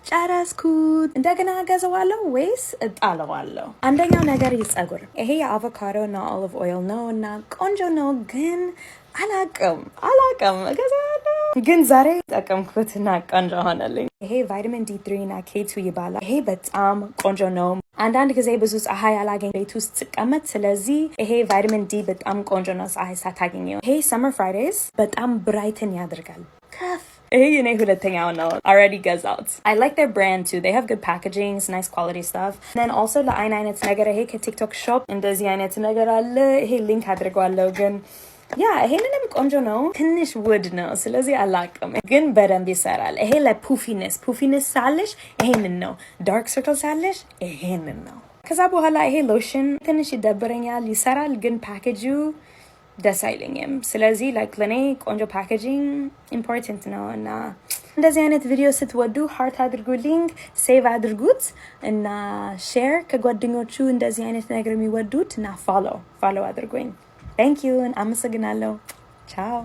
ጨረስኩት። እንደገና እገዛዋለሁ ወይስ እጣለዋለሁ? አንደኛው ነገር የጸጉር፣ ይሄ የአቮካዶ እና olive oil ነው እና ቆንጆ ነው፣ ግን አላቅም አላቅም እገዛዋለሁ፣ ግን ዛሬ ጠቀምኩትና ቆንጆ ሆነልኝ። ይሄ vitamin D3 እና K2 ይባላል። ይሄ በጣም ቆንጆ ነው። አንዳንድ ጊዜ ብዙ ፀሐይ አላገኝ ቤት ውስጥ ስቀመጥ፣ ስለዚህ ይሄ vitamin D በጣም ቆንጆ ነው ፀሐይ ሳታገኘው። ይሄ Summer Fridays በጣም brighten ያደርጋል። ከፍ ይሄ የኔ ሁለተኛው ነው። Already ገዛሁት። I like their brand too. They have good packaging, it's nice quality stuff. And then also ለአይን አይነት ነገር ይሄ ከ TikTok Shop እንደዚህ አይነት ነገር አለ። ይሄ link አድርገዋለሁ፣ ግን yeah፣ ይሄንንም ቆንጆ ነው። ትንሽ ውድ ነው፣ ስለዚህ አላቅም፣ ግን በደንብ ይሰራል። ይሄ ለ puffiness፣ puffiness ሳለሽ ይሄንን ነው። Dark circle ሳለሽ ይሄንን ነው። ከዛ በኋላ ይሄ ሎሽን ትንሽ ይደብረኛል። ይሰራል፣ ግን ፓኬጁ ደስ አይለኝም። ስለዚህ like ለእኔ ቆንጆ packaging important ነው እና እንደዚህ አይነት ቪዲዮ ስትወዱ heart አድርጉልኝ፣ save አድርጉት እና share ከጓደኞቹ እንደዚህ አይነት ነገር የሚወዱት እና follow አድርጉኝ። Thank you፣ አመሰግናለሁ። ቻው።